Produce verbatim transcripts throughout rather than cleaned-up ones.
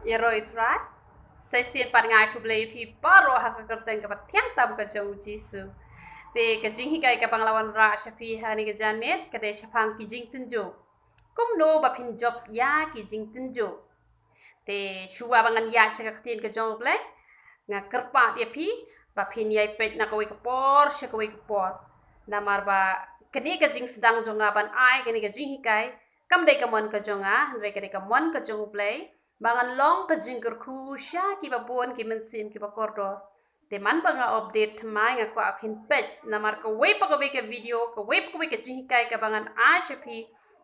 Ïaroh ïa u Trai. Sa shisien pat nga ai khublei ïa phi baroh ha ka kyrteng kaba thiang tam ka jong u Jisu. Te ka jinghikai kaba nga la wanrah sha phi ha kane ka janmiet ka dei shaphang ki jingtynjuh. Kumno ba phin jop ïa ki jingtynjuh. Te shuwa ba ngan ïaid sha ka ktien ka jong u Blei, nga kyrpad ïa phi ba phin ïai peit na kawei ka por sha kawei ka por. Namar ba kane ka jingsdang jong nga ban ai kane ka jinghikai kam dei ka mon ka jong nga, hynrei ka dei ka mon ka jong u Blei, ba ngan long ka jingkyrkhu sha kiba bun ki mynsiem kiba kordor. Te man ba nga update thymmai, nga kwah phin peit namar kawei pa kawei ka video, kawei pa kawei ka jinghikai kaba ngan ai sha phi,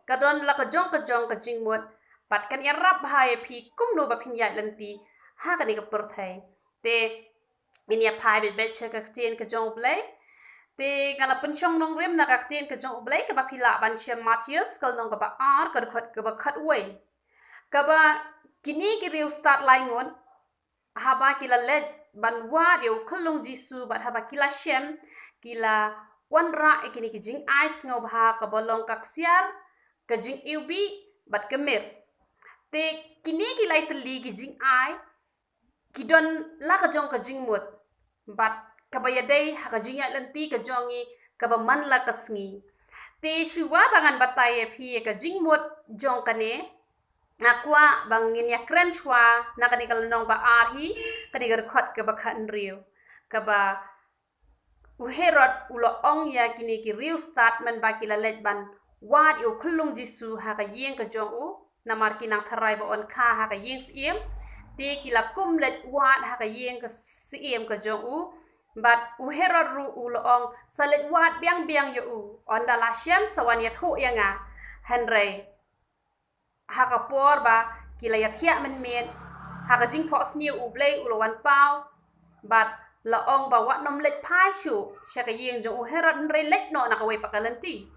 ka don la ka jong ka jong ka jingmut, bad kan ïarap bha ïa phi kumno ba phin ïaid lynti ha kane ka pyrthei. Te ngin ïa phai beit beit sha ka ktien ka jong u Blei. Te nga la pynshong nongrim na ka ktien ka jong u Blei kaba phi lah ban shem, Mathaios ka lynnong kaba ar, ka dkhot kaba khatwei. Kaba kine ki riewstad laingut, haba ki la leit ban wad ïa u khyllung Jisu bad haba ki la shem, ki la wanrah ïa kine ki jingai sngewbha kaba long ka ksiar, ka jingiwbih bad ka mir. Te kine ki lai tylli ki jingai ki don la ka jong ka jingmut, bad kaba ïadei ha ka jingïaid lynti ka jong ngi kaba man la ka sngi. Te shuwa ba ngan batai ïa phi ïa ka jingmut jong kane, nga kwah ba ngin ïa kren shuwa na kane ka lynnong ba ar hi, kane ka dkhot kaba khathynriew. Kaba u Herod u la ong ïa kine ki riewstad man ba ki la leit ban wad ïa u khyllung Jisu ha ka ïing ka jong u, namar ki nang tharai ba yn kha ha ka ïing syiem. Te ki la kum leit wad ha ka ïing ka syiem ka jong u. Bad u Herod ruh u la ong, sa leit wad biang biang ïa u, ynda la shem sa wan ïathuh ïa nga. Hynrei ha ka por ba ki la ïathiah mynmiet, ha ka jingphohsniew u Blei u la wan paw, bad la ong ba wat nym leit phai shuh sha ka ïing jong u Herod, hynrei leit noh na kawei pat ka lynti.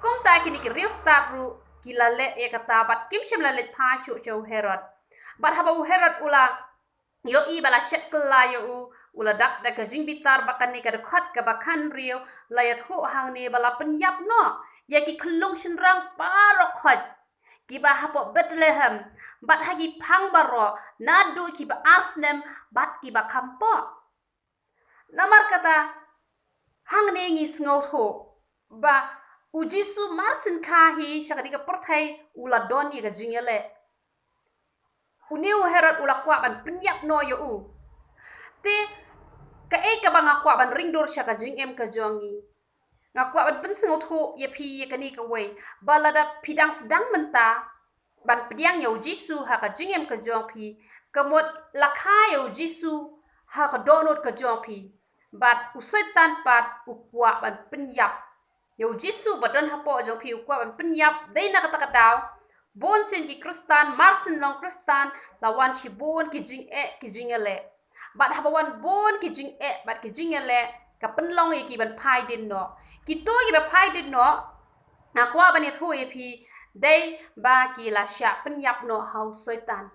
Kumta kine ki riewstad ruh ki la leh ïa kata bad kim shym la leit phai shuh sha u Herod. Bad haba u Herod u la ïohi ba la shet kylla ïa u, u la dap da ka jingbitar bad kane ka dkhot kaba khathynriew la ïathuh hangne ba la pynïap noh ïa ki khyllung shynrang baroh khoit kiba hapoh Bethlehem, bad ha ki phang baroh, naduh kiba ar snem bad kiba kham poh. Namar kata, hangne ngi sngewthuh ba u Jisu mar syn kha hi sha kane ka pyrthei u la don ïa ka jingïaleh. Une u Herod u la kwah ban pynïap noh ïa u. Te kaei kaba nga kwah ban ring dur sha ka jingim ka jong ngi, nga kwah ban pynsngewthuh ïa phi ïa kane kawei, ba lada phi dang sdang mynta ban pdiang ïa u Jisu ha ka jingim ka jong phi, ka mut la kha ïa u Jisu ha ka dohnud ka jong phi, bad u Soitan pat u kwah ban pynïap ïa u Jisu ba don hapoh jong phi, u kwah ban pynïap. Dei na kata ka daw, bun sien ki Khristan, mar syn long Khristan, la wan shibun ki jingeh ki jingïaleh. Bad haba wan bun ki jingeh bad ki jingïaleh, ka pynlong ïa ki ban phai dien noh. Kito kiba phai dien noh, nga kwah ban ïathuh ïa phi, dei ba ki la shah pynïap noh ha u Soitan.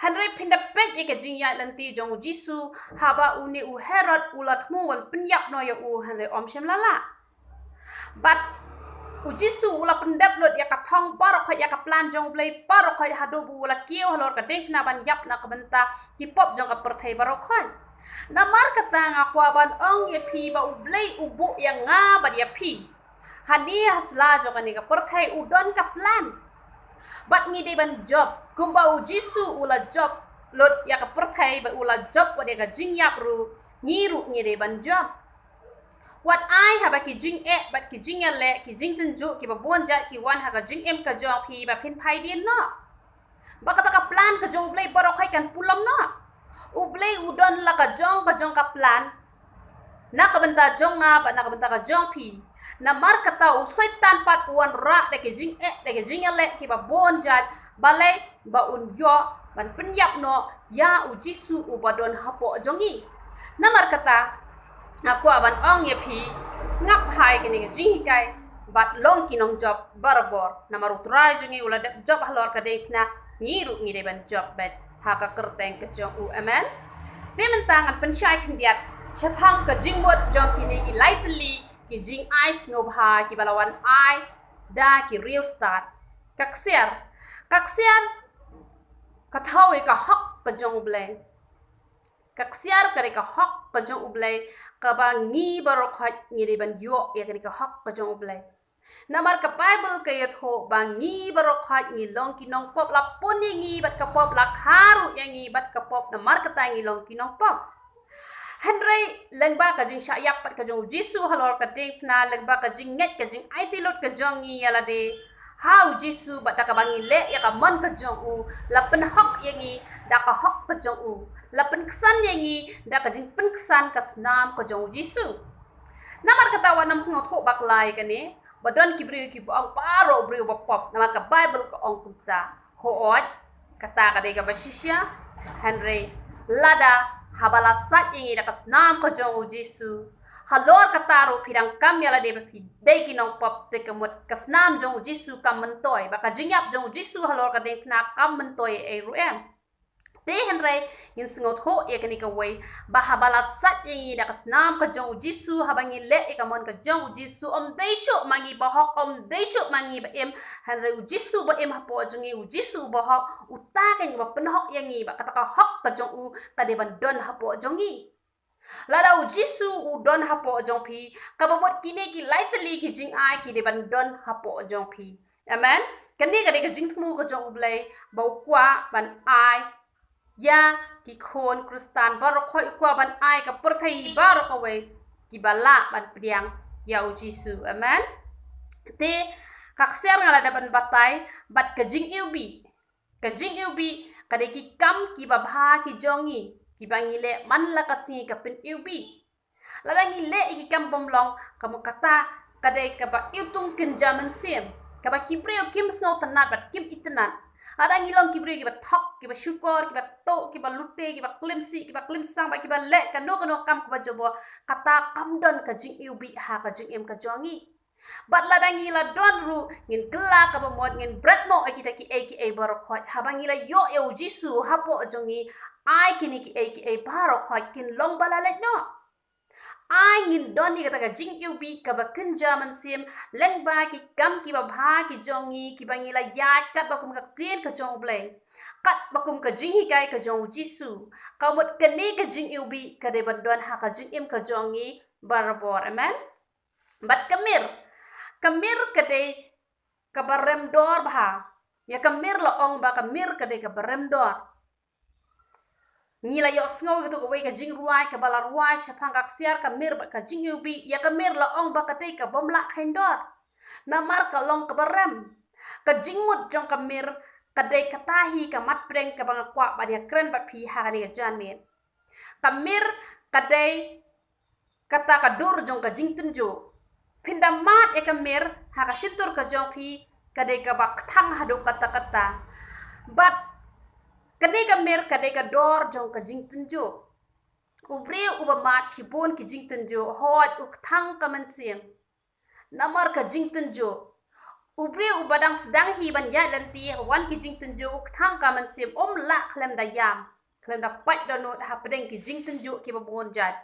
Hynrei phin da peit ïa ka jingïaid lynti jong u Jisu, haba une u Herod u la thmu ban pynïap noh ïa u, hynrei ym shym la lah. Bad u Jisu u la pyndep lut ïa ka thong baroh khoit, ïa ka plan jong u Blei baroh khoit, haduh ba u la kiew halor ka diengphna ban ïap na ka bynta ki pop jong ka pyrthei baroh khoit. Namar kata nga kwah ban ong ïa phi ba u Blei u buh ïa nga bad ïa phi. Hangne ha sla jong kane ka pyrthei u don ka plan. Bad ngi dei ban jop kumba u Jisu u la jop lut ïa ka pyrthei, bad u la jop wat ïa ka jingïap ruh, ngi ruh ngi dei ban jop. Wat ai haba ki jingeh bad ki jingïaleh, ki jingtynjuh kiba bun jait ki wan ha ka jingim ka jong phi, ba phin phai dien noh. Ba kata ka plan ka jong u Blei baroh khoit kan pulom noh. U Blei u don la ka jong ka jong ka plan na ka bynta jong nga bad na ka bynta ka jong phi. Namar kata u Soitan pat u wanrah da ki jingeh, da ki jingïaleh kiba bun jait, balei? Ba un ïoh ban pynïap noh ïa u Jisu uba don hapoh jong ngi. Namar kata nga kwah ban ong ïa phi, sngap bha ïa kine ki jinghikai bad long ki nongjop barabor. Namar u Trai jong ngi u la dep jop halor ka diengphna, ngi ruh ngi dei ban jop beit ha ka kyrteng ka jong u. Amen. Te mynta ngan pynshai khyndiat shaphang ka jingmut jong kine ki lai tylli ki jingai sngewbha kiba la wan ai da ki riewstad. Ka ksiar. Ka ksiar ka thaw ïa ka hok ka jong U Blei. Ka ksiar ka dei ka hok ka jong U Blei, kaba ngi baroh khoit ngi dei ban ïoh ïa kane ka hok ka jong U Blei. Namar ka Baibl ka ïathuh ba ngi baroh khoit ngi long ki nongpop, la pun ïa ngi bad ka pop, la kha ruh ïa ngi bad ka pop, namar kata ngi long ki nongpop. Hynrei lyngba ka jingshah ïap pat ka jong U Jisu halor ka diengphna, lyngba ka jingngeit ka jingaiti lut ka jong ngi ïa lade ha U Jisu bad da kaba ngi leh ïa ka mon ka jong u, la pynhok ïa ngi da ka hok ka jong u, la pynksan ïa ngi da ka jingpynksan ka snam ka jong U Jisu. Namar kata wat nym sngewthuh bakla ïa kane, ba don ki briew kiba ong baroh briew ba pop, namar ka Baibl ka ong kumta. Hooid, kata ka dei kaba shisha, hynrei lada haba la sait ïa ngi da ka snam ka jong U Jisu, halor kata ruh phi dang kam ïa lade ba phi dei ki nongpop, te ka mut ka snam jong U Jisu kam myntoi, ba ka jingïap jong U Jisu halor ka diengphna kam myntoi ei ruh em. Te hynrei ngin sngewthuh ïa kane kawei, ba haba la sait ïa ngi da ka snam ka jong U Jisu, haba ngi leh ïa ka mon ka jong U Jisu, ym dei shuh ma ngi bahok, ym dei shuh ma ngi ba im, hynrei U Jisu ba im hapoh jong ngi, U Jisu ba hok, uta keiñ uba pynhok ïa ngi, ba kata ka hok ka jong u ka dei ban don hapoh jong ngi. Lada U Jisu u don hapoh jong phi, kaba mut kine ki lai tylli ki jingai ki dei ban don hapoh jong phi. Amen. Kane ka dei ka jingthmu ka jong U Blei, ba u kwah ban ai ïa ki khun Khristan baroh khoit, u kwah ban ai ka pyrthei hi baroh kawei kiba lah ban pdiang ïa U Jisu. Amen. Te ka ksiar nga la dep ban batai bad ka jingiwbih. Ka jingiwbih ka dei ki kam kiba bha ki jong ngi, kiba ngi leh man la ka sngi ka pyniwbih. Lada ngi leh ïa ki kam bym long, ka mut kata ka dei kaba iwtung kynja mynsiem, kaba ki briew kim sngewtynnad bad kim itynnad. Lada ngi long ki briew kiba thok, kiba shukor, kiba tuh, kiba lute, kiba klim sih, kiba klim sang, bad kiba leh kano kano kam kaba jubor, kata kam don ka jingiwbih ha ka jingim ka jong ngi. Bad lada ngi la don ruh, ngin kylla kaba mut, ngin bret noh ïa kita kiei kiei baroh khoit. Haba ngi la ïoh ïa U Jisu hapoh jong ngi, ai kine kiei kiei baroh khoit kin long ba la leit noh. Ai ngin don ïa kata ka jingiwbih kaba kynja mynsiem lyngba ki kam kiba bha ki jong ngi, kiba ngi la ïaid katba kum ka ktien ka jong U Blei, katba kum ka jinghikai ka jong U Jisu. Ka mut kane ka jingiwbih ka dei ban don ha ka jingim ka jong ngi barabor. Amen. Bad ka mir, ka mir ka dei kaba rem dor bha. Ïa ka mir la ong ba ka mir ka dei kaba rem dor. Ngi la ïohsngew ïa katu kawei ka jingrwai kaba la rwai shaphang ka ksiar ka mir bad ka jingiwbih. Ïa ka mir la ong ba ka dei ka bym lah kheiñ dor, namar ka long kaba rem. Ka jingmut jong ka mir ka dei kata hi ka mat pdeng kaba nga kwah ban ïakren bad phi ha kane ka janmiet. Ka mir ka dei kata ka dur jong ka jingtynjuh. Phin da mad ïa ka mir ha ka shyntur ka jong phi, ka dei kaba kthang haduh katta katta. Bad kane ka mir ka dei ka dor jong ka jingtynjuh. U briew uba mad shibun ki jingtynjuh, hooid u kthang ka mynsiem. Namar ka jingtynjuh. U briew uba dang sdang hi ban ïaid lynti, haba wan ki jingtynjuh u kthang ka mynsiem, um lah khlem da ïam, khlem da pait dohnud hapdeng ki jingtynjuh kiba bun jait.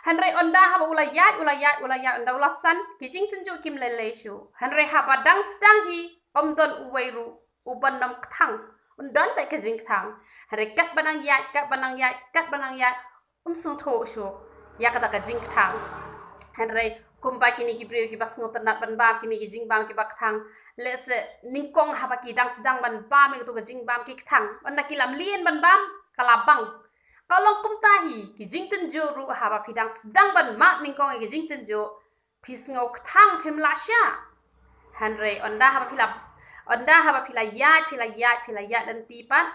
Hynrei ynda haba u la ïaid, u la ïaid, u la ïaid, ynda u la san, ki jingtynjuh kim lei lei shuh. Hynrei haba dang sdang hi, ym don uwei ruh uban ym kthang. Un don beit ka jingkthang. Hynrei katba nang ïaid, katba nang ïaid, katba nang ïaid, um sngewthuh shuh ïa kata ka jingkthang. Hynrei kumba kine ki briew kiba sngewtynnad ban bam kine ki jingbam kiba kthang, lehse nyngkong haba ki dang sdang ban bam ïa katu ka jingbam ki kthang, ynda ki la mlien ban bam, ka la bang. Ka long kumta hi ki jingtynjuh ruh, haba phi dang sdang ban mad nyngkong ïa ki jingtynjuh, phi sngew kthang, phim lah shah. Hynrei ynda haba phi la, ynda haba phi la ïaid, phi la ïaid, phi la ïaid lynti pat,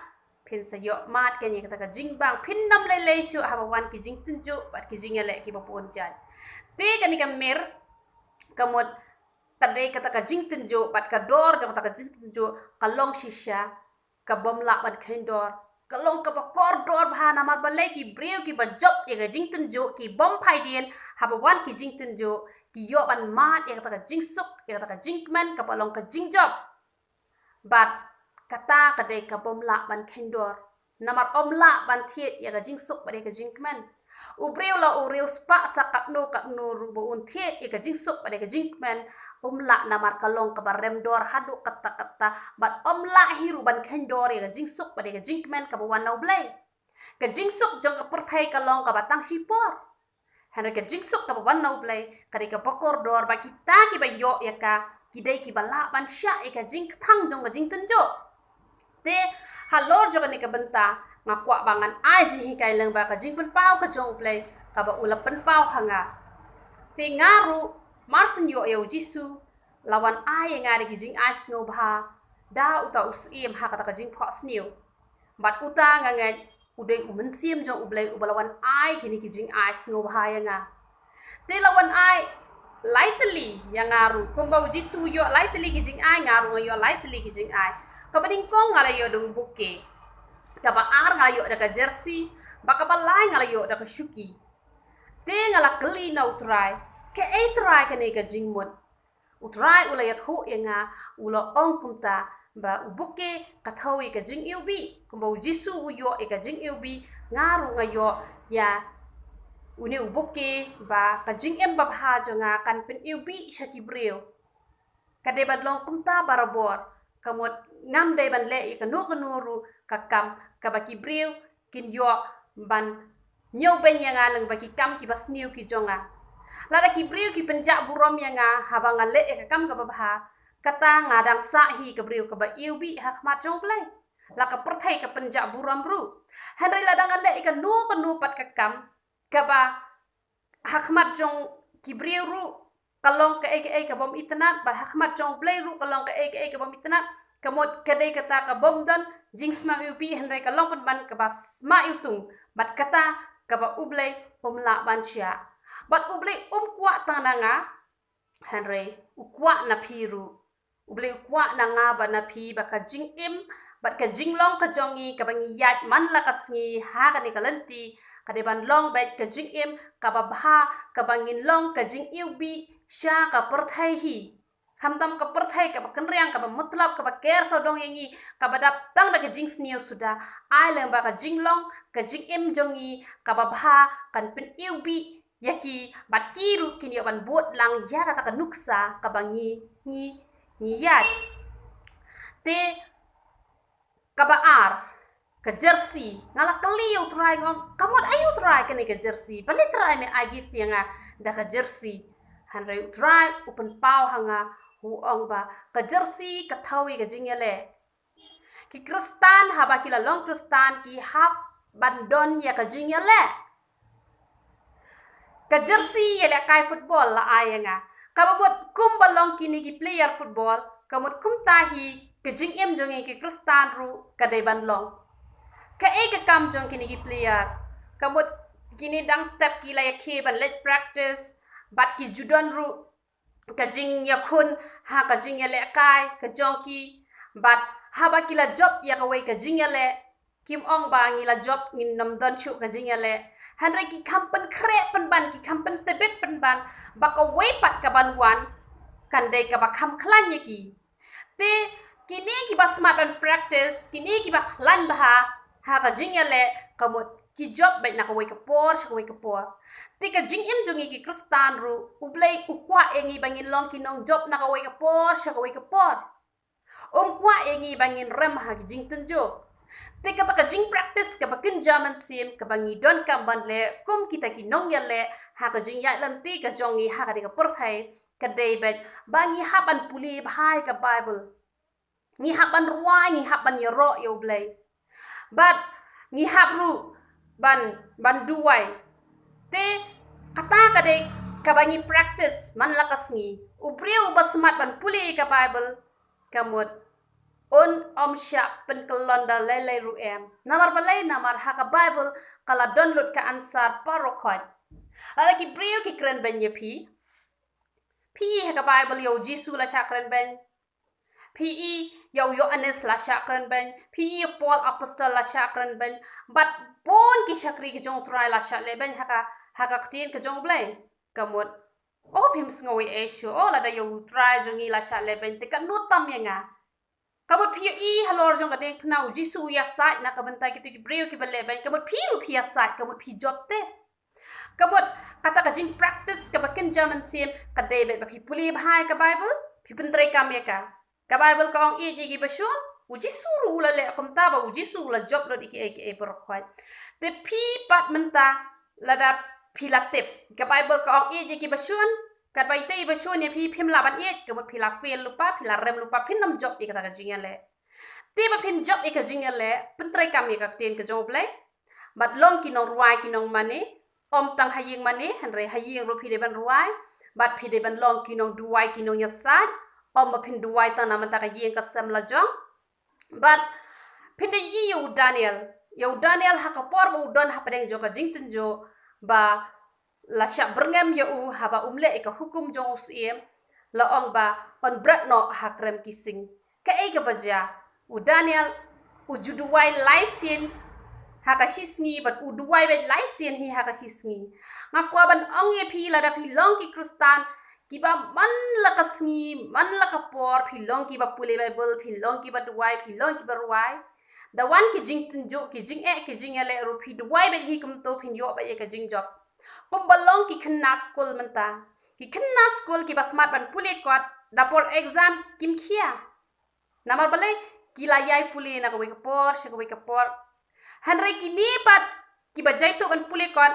phin sa ïoh mad keiñ ïa kata ka jingbam, phin ym lei lei shuh haba wan ki jingtynjuh bad ki jingïaleh kiba bun jait. Te kane ka mir, ka mut, ka dei kata ka jingtynjuh bad ka dor jong kata ka jingtynjuh ka long shisha ka bym lah ban kheiñ dor. Ka long kaba kordor bha, namar balei ki briew kiba jop ïa ka jingtynjuh ki bym phai dien, haba wan ki jingtynjuh ki ïoh ban mad ïa kata ka jingsuk, ïa kata ka jingkmen kaba long ka jingjop. Bad kata ka dei ka bym lah ban kheiñ dor, namar ym lah ban thied ïa ka jingsuk bad ïa ka jingkmen. U briew la u riewspah sa katno katno ruh, ba un thied ïa ka jingsuk bad ïa ka jingkmen, um lah namar ka long kaba rem dor haduh katta katta, bad um lah hi ruh ban kheiñ dor ïa ka jingsuk bad ïa ka jingkmen kaba wan na U Blei. Ka jingsuk jong ka pyrthei ka long kaba tang shipor. Hynrei ka jingsuk kaba wan na U Blei ka dei kaba kordor, bad kita kiba ïoh ïa ka ki dei kiba lah ban shah ïa ka jingkthang jong ka jingtynjuh. Te halor jong kane ka bynta nga kwah ba ngan ai jinghikai lyngba ka jingpynpaw ka jong U Blei kaba u la pynpaw ha nga. Te nga ruh mar syn ïoh ïa U Jisu, la wan ai ïa nga da ki jingai sngewbha da uta u Syiem ha kata ka jingphohsniew. Bad uta nga ngeit u dei u Mynsiem jong U Blei uba la wan ai kine ki jingai sngewbha ïa nga. Te la wan ai lai tylli ïa nga ruh, kumba U Jisu u ïoh lai tylli ki jingai, nga ruh nga ïoh lai tylli ki jingai. Kaba nyngkong nga la ïoh da u bouquet. Kaba ar nga la ïoh da ka jersey, bad kaba lai nga la ïoh da ka shuki. Te nga la kylli na U Trai, kaei Trai kane ka jingmut? U Trai u la ïathuh ïa nga, u la ong kumta, ba u bouquet ka thew ïa ka jingiwbih, kumba U Jisu u ïoh ïa ka jingiwbih, nga ruh nga ïoh ïa une u bouquet, ba ka jingim babha jong nga kan pyniwbih sha ki briew. Ka dei ban long kumta barabor, ka mut ngam dei ban leh ïa kano kano ruh ka kam kaba ki briew kin ïoh ban ñiewbeiñ ïa nga lyngba ki kam kiba sniew ki jong nga. Lada ki briew ki pynjah burom ïa nga haba nga leh ïa ka kam kaba bha, kata nga dang sah hi ka briew kaba iwbih ha khmat jong U Blei. La ka pyrthei ka pynjah burom ruh. Hynrei lada nga leh ïa kano kano pat ka kam kaba ha khmat jong ki briew ruh ka long kaei kaei ka bym itynnad, bad ha khmat jong U Blei ruh ka long kaei kaei ka bym itynnad, ka mut ka dei kata ka bym don jingsma iwbih, hynrei ka long pynban kaba sma iwtung, bad kata kaba U Blei um lah ban shah. Bad U Blei um kwah tang na nga, hynrei u kwah na phi ruh. U Blei u kwah na nga bad na phi ba ka jingim bad ka jinglong ka jong ngi kaba ngi ïaid man la ka sngi ha kane ka lynti, ka dei ban long beit ka jingim kaba bha, kaba ngin long ka jingiwbih sha ka pyrthei hi. Khamtam ka pyrthei kaba kynriang, kaba mutlop, kaba ker sawdong ïa ngi, kaba dap tang da ka jingsniew suda. Ai lyngba ka jinglong ka jingim jong ngi kaba bha kan pyniwbih ïa ki, bad ki ruh kin ïoh ban bud lang ïa kata ka nuksa kaba ngi, ngi, ngi ïaid. Te kaba ar, ka jersey. Nga la kylli ïa U Trai, nga ong, ka mut aïu Trai kane ka jersey? Balei Trai me ai gift ïa nga da ka jersey? Hynrei U Trai u pynpaw ha nga, u ong ba ka jersey ka thew ïa ka jingïaleh. Ki Khristan haba ki la long Khristan ki hap ban don ïa ka jingïaleh. Ka jersey ïalehkai football la ai ïa nga. Kaba mut kumba long kine ki player football, ka mut kumta hi ka jingim jong ngi ki Khristan ruh ka dei ban long. Kaei ka kam jong kine ki player? Ka mut kine dang step ki la ïakhie ban leit practice, bad ki ju don ruh ka jingïakhun ha ka jingïalehkai ka jong ki, bad haba ki la jop ïa kawei ka jingïaleh, kim ong ba ngi la jop, ngin nym don shuh ka jingïaleh. Hynrei ki kham pynkhreh pynban, ki kham pyntbit pynban ba kawei pat kaban wan kan dei kaba kham khlaiñ ïa ki. Te kine kiba smat ban practice, kine kiba khlaiñ bha ha ka jingïaleh, ka mut ki jop beit na kawei ka por sha kawei ka por. Te ka jingim jong ngi ki Khristan ruh, U Blei u kwah ïa ngi ba ngin long ki nongjop na kawei ka por sha kawei ka por. Um kwah ïa ngi ba ngin rem ha ki jingtynjuh. Te kata ka jingpractice kaba kynja mynsiem kaba ngi donkam ban leh kum kita ki nongïaleh ha ka jingïaid lynti ka jong ngi ha kane ka pyrthei, ka dei beit ba ngi hap ban pule bha ïa ka Bible. Ngi hap ban rwai, ngi hap ban ïaroh ïa U Blei. Bad ngi hap ruh ban, ban duwai. Te kata ka dei kaba ngi practice man la ka sngi. U briew uba smat ban pule ïa ka Bible, ka mut un ym shah pynkyllon da lei lei ruh em. Namar balei? Namar ha ka Bible ka la don lut ka answer baroh khoit. Lada ki briew ki kren beiñ ïa phi, phi ha ka Bible ïa U Jisu la shah kren beiñ. Phi i ïa u Ïoannis la shah kren beiñ, phi i ïa u Paul Apostle la shah kren beiñ, bad bun ki shakri ki jong U Trai la shah leh beiñ ha ka, ha ka ktien ka jong U Blei. Ka mut, o phim sngew ei ei shuh, o lada ïa U Trai jong ngi la shah leh beiñ te katno tam ïa nga. Ka mut phi ïohi halor jong ka diengphna U Jisu u ïasaid na ka bynta kito ki briew kiba leh beiñ, ka mut phi ruh phi ïasaid, ka mut phi jop te. Ka mut, kata ka jingpractice kaba kynja mynsiem, ka dei beit ba phi pule bha ïa ka Bible, phi pyntreikam ïa ka. Ka Bible ka ong ïeit ïa kiba shun, u Jisu ruh u la leh kumta ba u Jisu u la jop lut ïa kiei kiei baroh khoit. Te phi pat mynta lada phi la tip. Ka Bible ka ong ïeit ïa kiba shun, katba ïeit ïa kiba shun ïa phi phim lah ban ïeit, ka mut phi la fail lypa, phi la rem lypa, phin ym jop ïa kata ka jingïaleh. Te ba phin jop ïa ka jingïaleh, pyntreikam ïa ka ktien ka jong U Blei. Bad long ki nongrwai ki nongmane, ym tang ha ïing mane, hynrei ha ïing ruh phi dei ban rwai. Bad phi dei ban long ki nongduwai ki nongïasaid, ym ba phin duwai tang na bynta ka ïing ka sem la jong. Bad phin dei ïa u Daniel, ïa u Daniel ha ka por ba u don hapdeng jong ka jingtynjuh, ba la shah byrngem ïa u haba um leh ïa ka hukum jong u syiem, la ong ba un bret noh ha krem ki sing. Kaei kaba jia? U Daniel u ju duwai lai sien ha ka shisngi, bad u duwai beit lai sien hi ha ka shisngi. Nga kwah ban ong ïa phi, lada phi long ki Khristan kiba man la ka sngi, man la ka por, phi long kiba pule Bible, phi long kiba duwai, phi long kiba rwai, da wan ki jingtynjuh, ki jingeh, ki jingïaleh ruh phi duwai beit hi kumto, phin ïoh beit ïa ka jingjop. Kumba long ki khynnah skul mynta. Ki khynnah skul kiba smat ban pule kot, da por exam kim khia. Namar balei? Ki la ïai pule na kawei ka por sha kawei ka por. Hynrei kine pat kiba jaituh ban pule kot,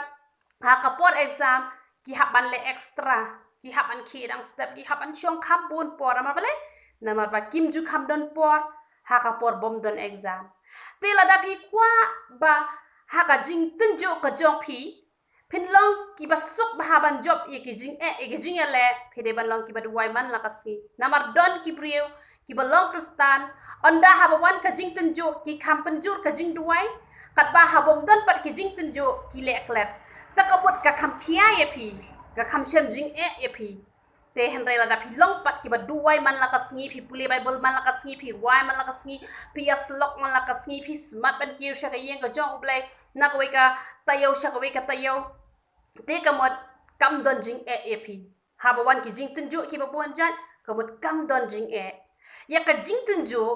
ha ka por exam ki hap ban leh extra, ki hap ban khie dang step, ki hap ban shong kham bun por. Namar balei? Namar ba kim ju kham don por ha ka por bym don exam. Te lada phi kwah ba ha ka jingtynjuh ka jong phi phin long kiba suk bha ban jop ïa ki jingeh, ïa ki jingïaleh, phi dei ban long kiba duwai man la ka sngi. Namar don ki briew kiba long Khristan, ynda haba wan ka jingtynjuh ki kham pynjur ka jingduwai, katba haba ym don pat ki jingtynjuh ki leh klet. Te ka mut ka kham khia ïa phi, ka kham shem jingeh ïa phi. Te hynrei lada phi long pat kiba duwai man la ka sngi, phi pule Bible man la ka sngi, phi rwai man la ka sngi, phi ïasyllok man la ka sngi, phi smat ban kiew sha ka ïing ka jong U Blei na kawei ka taïew sha kawei ka taïew, te ka mut kam don jingeh ïa phi. Haba wan ki jingtynjuh kiba bun jait, ka mut kam don jingeh. Ïa ka jingtynjuh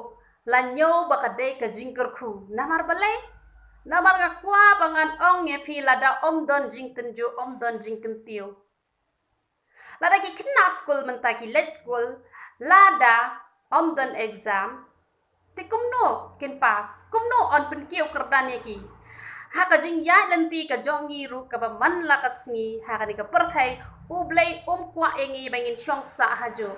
la ñiew ba ka dei ka jingkyrkhu. Namar balei? Namar nga kwah ba ngan ong ïa phi, lada ym don jingtynjuh, ym don jingkyntiew. Lada ki khynnah skul mynta ki leit skul, lada ym don exam, te kumno kin pass, kumno yn pynkiew kyrdan ïa ki? Ha ka jingïaid lynti ka jong ngi ruh kaba man la ka sngi ha kane ka pyrthei, U Blei um kwah ïa ngi ba ngin shong sah hajuh.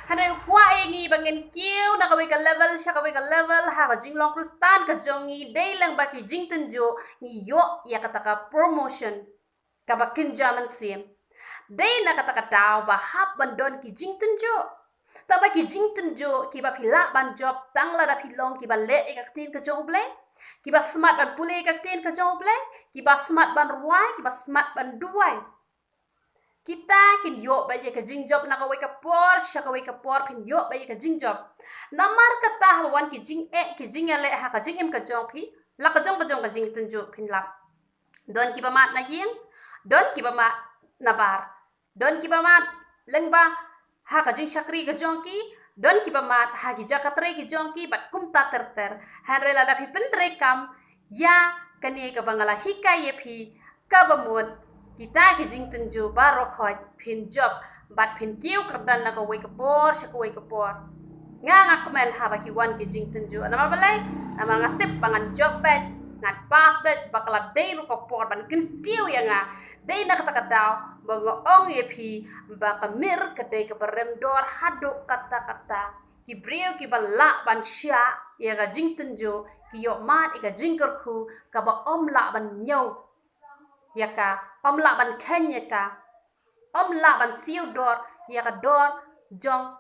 Hynrei u kwah ïa ngi ba ngin kiew na kawei ka level sha kawei ka level ha ka jinglong Khristan ka jong ngi, dei lang ba ki jingtynjuh ngi ïoh ïa kata ka promotion kaba kynja mynsiem. Dei na kata ka daw ba hap ban don ki jingtynjuh. Tangba ki jingtynjuh kiba phi lah ban jop tang lada phi long kiba leh ïa ka ktien ka jong U Blei, kiba smat ban pule ïa ka ktien ka jong U Blei, kiba smat ban rwai, kiba smat ban duwai. Kita kin ïoh beit ïa ka jingjop na kawei ka por sha kawei ka por, phin ïoh beit ïa ka jingjop. Namar kata haba wan ki jingeh ki jingïaleh ha ka jingim ka jong phi, la ka jong ka jong ka jingtynjuh phin lap. Don kiba mad na ïing, don kiba mad na bar, don kiba mad lyngba ha ka jingshakri ka jong ki, don kiba mad ha ki jaka trei ki jong ki, bad kumta ter ter. Hynrei lada phi pyntreikam ïa kane kaba nga la hikai ïa phi, kaba mut kita ki jingtynjuh baroh khoit phin jop bad phin kiew kyrdan na kawei ka por sha kawei ka por. Nga nga kmen haba ki wan ki jingtynjuh. Namar balei? Namar nga tip ba ngan jop beit, ngan pass beit, ba ka la dei ruh ka por ban kyntiew ïa nga. Dei na kata ka daw ba nga ong ïa phi ba ka mir ka dei kaba rem dor haduh katta katta. Ki briew kiba lah ban shah ïa ka jingtynjuh ki ïoh mad ïa ka jingkyrkhu kaba ym lah ban ñiew ïa ka, ym lah ban kheiñ ïa ka, ym lah ban siew dor ïa ka dor jong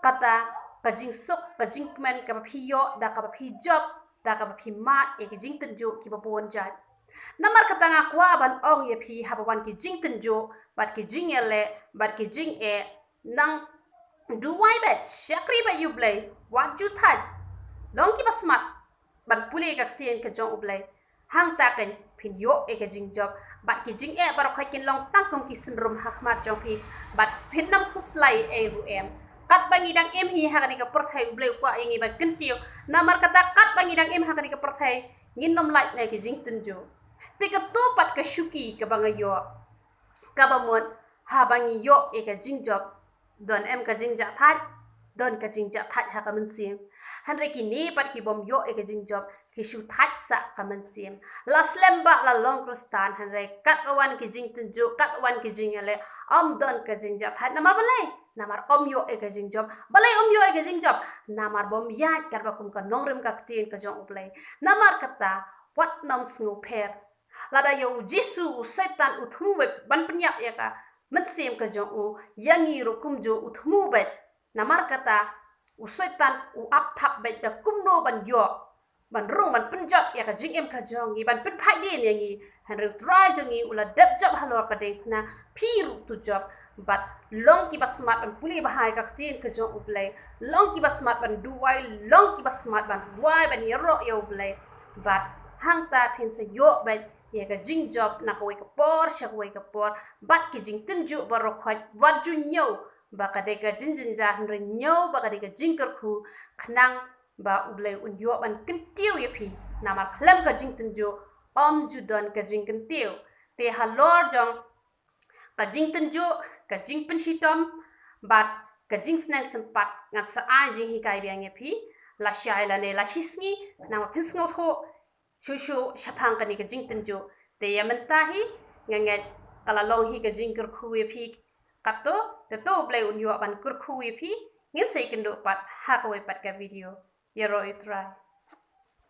kata ka jingsuk, ka jingkmen kaba phi ïoh da kaba phi jop, da kaba phi mad ïa ki jingtynjuh kiba bun jait. Namar kata nga kwah ban ong ïa phi, haba wan ki jingtynjuh bad ki jingïaleh bad ki jingeh, nang duwai beit, shakri beit ïa U Blei, wat ju thait. Long kiba smat ban pule ïa ka ktien ka jong U Blei. Hangta kan phin ïoh ïa ka jingjop bad ki jingeh baroh khoit kin long tang kum ki synrum ha khmat jong phi, bad phin ym khuslai ei ruh em. Katba ngi dang im hi ha kane ka pyrthei, U Blei u kwah ïa ngi ban kyntiew. Namar kata katba ngi dang im ha kane ka pyrthei, ngin ym lait na ki jingtynjuh. Te kato pat ka shuki kaba nga ïoh. Kaba mut, haba ngi ïoh ïa ka jingjop, don em ka jingjahthait, don ka jingjahthait ha ka mynsiem. Hynrei kine pat ki bym ïoh ïa ka jingjop, ki shu thait sa ka mynsiem. La slem bha la long Khristan, hynrei katba wan ki jingtynjuh, katba wan ki jingïaleh, ym don ka jingjahthait. Namar balei? Namar ym ïoh ïa ka jingjop. Balei ym ïoh ïa ka jingjop? Namar bym ïaid katba kum ka nongrim ka ktien ka jong U Blei. Namar kata, wat nym sngewpher. Lada ïa u Jisu u Soitan u thmu beit ban pynïap ïa ka mynsiem ka jong u, ïa ngi ruh kumjuh u thmu beit. Namar kata, u Soitan u ap thap beit da kumno ban ïoh, ban rung, ban pynjot ïa ka jingim ka jong ngi, ban pynphai dien ïa ngi. Hynrei U Trai jong ngi u la dep jop halor ka diengphna, phi ruh to jop. Bad long kiba smat ban pule bha ïa ka ktien ka jong U Blei. Long kiba smat ban duwai, long kiba smat ban duwai, ban ïaroh ïa U Blei. Bad hangta phin sa ïoh beit ïa ka jingjop na kawei ka por sha kawei ka por. Bad ki jingtynjuh baroh khoit, wat ju ñiew ba ka dei ka jingjynjar, hynrei ñiew ba ka dei ka jingkyrkhu, khnang ba U Blei un ïoh ban kyntiew ïa phi. Namar khlem ka jingtynjuh, ym ju don ka jingkyntiew. Te halor jong ka jingtynjuh, ka jingpynshitom, bad ka jingsneng sympat, ngan sa ai jinghikai biang ïa phi, lashai lane lashisngi, namar phin sngewthuh shuh shuh shaphang kane ka jingtynjuh. Te ïa mynta hi, nga ngeit ka la long hi ka jingkyrkhu ïa phi katto, te to U Blei un ïoh ban kyrkhu ïa phi, ngin sa ïakynduh pat ha kawei pat ka video. Ïaroh ïa U Trai.